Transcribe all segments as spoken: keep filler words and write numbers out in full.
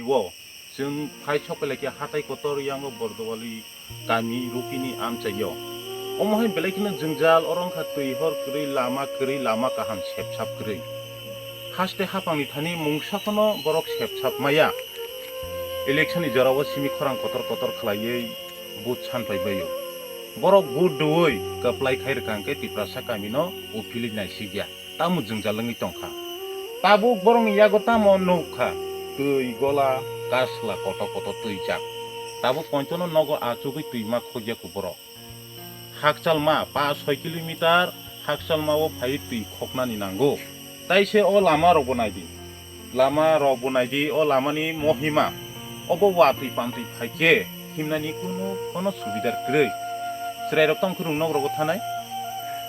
O, chwng phai sok pele khe hatai kotor yango Bordowali kami Rupini amchaio. Omo hai belai kheno jwngjal, oro wngkha twi hor kwrwi, lama kwrwi, lama kaham sepsap kwrwi. Haste hapangni thani mungsa phano borok sepsap maya. Election ni jorao simi khorang kotor kotor khlaiwi vote san pai baio. Borok vote rwui kwplai khai rwkha hwnkhe Tiprasa kamino uphilwi naisikya. Tamo jwngjal wngwi tongkha. Tabuk borokni yago tamo nukha, twi gola, kasla kotor kotor twijak. Tabuk pointono nogo achugwi twi ma khokya ku borok. Hakchalma pa soi kilometer, hakchalma o phai twi khoknani nango. Tai se o lama rokbo naidi. Lama rokbo naidi, o lamani mohima. Obo watwi pantwi phaikhe himnani kunu kono subidar kwrwi. Chwrairok tongkhe rung nok rogo thanai.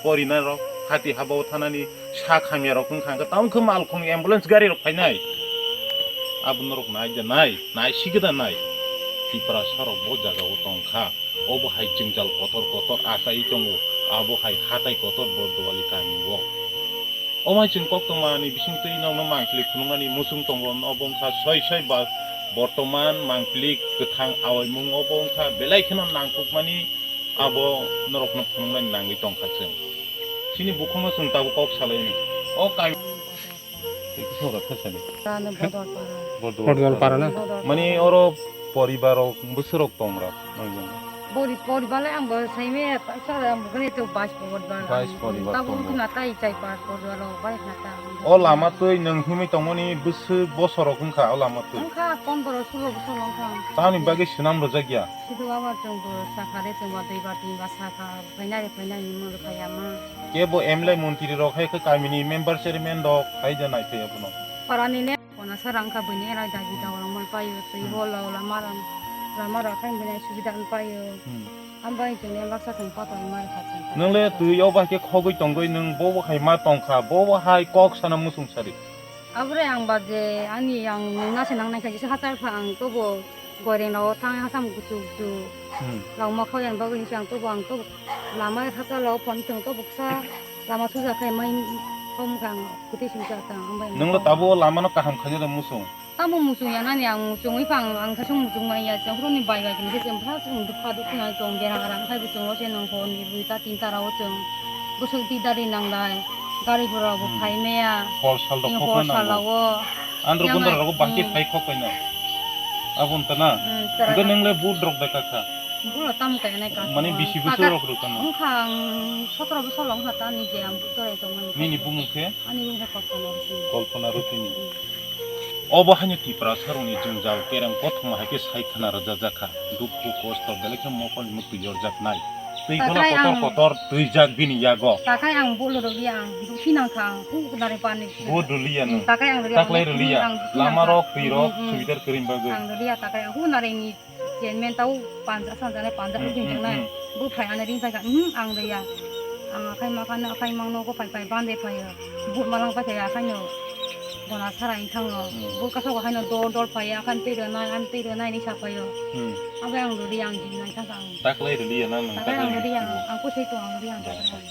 Porinai rok hati habao thanani sak hamya rok wngkha hwnkhe tamo khe malkhung ambulance gari rok phainai. Abo norok nai da nai, nai sigwda nai. Tiprasa rok bo jagao tongkha. Obo hai jwngjal kotor kotor achai tongo, abo hai hatai kotor Bordowali kami o. Omo hai chwng koktwma ni bisingtwi nokno mangpili phunuknani muchung tongo, obo wngkha soi soi ba bortoman mangpili kwthang awaimung, obo wngkha belai kheno nangkukmani, abo norokno phunuknani nangwi tongkha chwng. Chini bukhukno chwng tabuk kok salaini. O kami Tei kisa ora kha sani. Ano Bodol para. Bodol para na? Bodol Mani para. Oro poribar rok bwswk rok tong ra? Bori, poribar le ang bo sai me, sara ang bo kani to bais poribar. Bais poribar Tabu tongo. Kina tai chai pas poribar rok bai na ta. O lama twi nwng himwi tongmani bwswk bosor rok wngkha o lama twi? Wngkha pondro sulo bosor wngkha. Tamni bagwi swnam rwjak ya? Sidu abo chwng bo sakha de, chwng bo dui bar tin bar sakha, phainai phainai hinwi mano phaiya ma. Kebo M L A montri rok hai khe kamini member chairman rok hai da nai phaiya bono. Parani ne kona sara wngkha buini era dagi dawrang mal paio, twi Hmm. hol lama ram, lama rok khai bini subida wng paio. Hmm. Ambai chwng ne baksa chwng kotor mal kha chwng. Nwng le twi o bai khe khogwi tongwi nwng bo bo hai ma tongkha, bo bo hai kok sana muchung sari. Abore ang ba je ani ang nungna se nang nai kha jesa hachal kha ang tobo goireng rao thang hasam kuchuk kuchuk Hmm. rao ma khoi ang bagwi se ang tobo ang tobo lama hachal rao phone tong tobo ksa lama suja khai mai khom kha ang kuti sing cha ta ang bai Nung lo tabo lama no kaham khaja da musung. Tamo musung ya nani ang musung wi phang ang khasung musung mai ya chang roni bai bai kini se chang phra sung dukha dukha nai tong bera rang khai bu chang lo se nang phone ni bui ta tin ta rao chang. Bwswk di dari nanglai, gari gura bo Hmm. phai maya. Hor sal rok Ni khok hor na sal nango. Lao. Andro Yang gundra ai, rok bahke hmm. phai khok paino. Abon ta na. Hmm, tara Hingke ka- neng le but rok da kaka. Buro tam kai nai ka. Mani bisi bisi Kaka- rok rok kano. Wngkha ang sotro bosor long ha ta ni je ang but torai tong mani. Nini bumung khe? Ani bumung khe Kalpana Rupini. Kalpana Rupini. Hmm. Obo haino Tiprasa rokni jwngjal kereng kothoma hai khe sai khna rwjak jakha. Dukhu kosto belai khe mokol ni mukti yorjak nai. Twi gola Takhai kotor ang kotor twijak bini yago. Takhai ang bolo rwgwi ang dukhi nangkha ang huk nari pani. Bo rwliya nung. Takhai ang rwliya. Taklai rwliya. Ang dukhi Lama nangkha. rok twi rok Hmm, hmm. Subidar kwrwini bagwi. Ang rwliya takhai ang huk nari ni Chairman tau panja sanjane panja Hmm, rok hmm, hinjaknai. Hmm. Bo phai ane ring paikha, "Uhmm, ang rwya. Ang akhai ma phano, akhai mangno ko phai phai bande phaio. But malang paikha ya akhai no. Bona sara inthang no. Hmm. Bo kaisa ko akhai no dol dol phai ya, akhai tei rwnai, ang tei rwnai ni sa phaio." Hmm. Abo ang rwya ang jin nai thang ang. Taklai rwliya na nang Taklai ang taklai rwya ang, rwliya. Ang ko sei to ang rwya ang Da. taklai ang.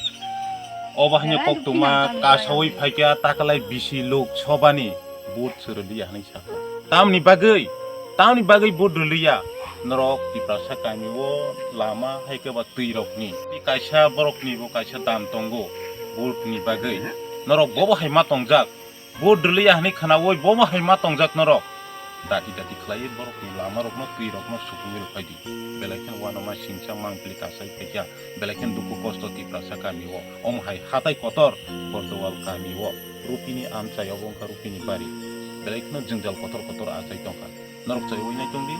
Obo haino Taklai koktuma ang kasawi rwya ang. phaikha taklai bisi lok sobani. Vote se rwliya hinwi sakha. Tamni bagwi, tamni bagwi vote rwliya. Norok Tiprasa kami o lama hai khe ba twi rokni. Kaisa borokni bo kaisa dam tongo vote ni bagwi. Norok bobo hai ma tongjak. Vote rwliya hinwi khnaui bobo hai ma tongjak norok. Dati dati khlaiwi borokni lama rokno twi rokno sukungwi rwphai di. Belai kheno uanama singcha mangpili kasai phaikha. Belai kheno dukhu kosto Tiprasa kami o. Omo hai hatai kotor Bordowal kami o. Rupini amchai obo wngkha Rupini bari. Belai kheno jwngjal kotor kotor achai tongkha. Norok chaiwi nai tongdi,